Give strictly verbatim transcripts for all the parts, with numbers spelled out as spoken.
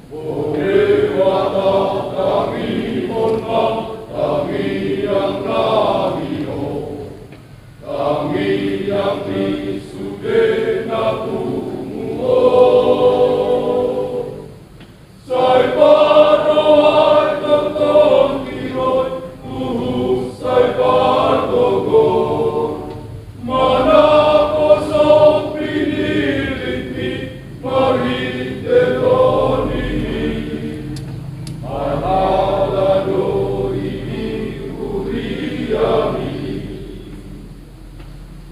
O Debata, tangiangnami, tangiangnami Ho, tangiang ni sude na pungu Ho. Sai parrohahon tongtong tiroi, huhut sai pargogohon, manaposhon pinillitmi marhite tonimi. Parhalado i di huriami.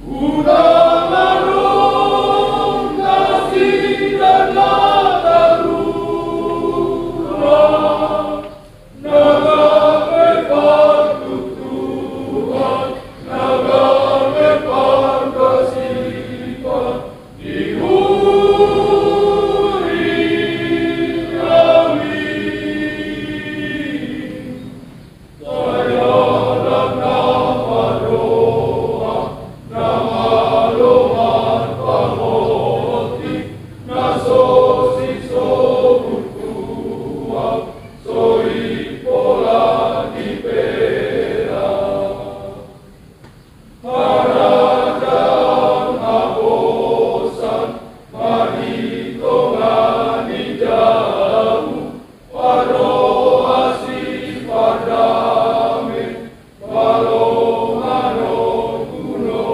Unang adong nasida na tarlupa, na gabe partuturan, na gabe pargasipan di huriami. Sai halak na marroha, na malo marpangonti, na so sisobutuan, so impola ni perak. Harajaon haposan ma di tonga ni jabu, parroha sipardame, malo manogunogu.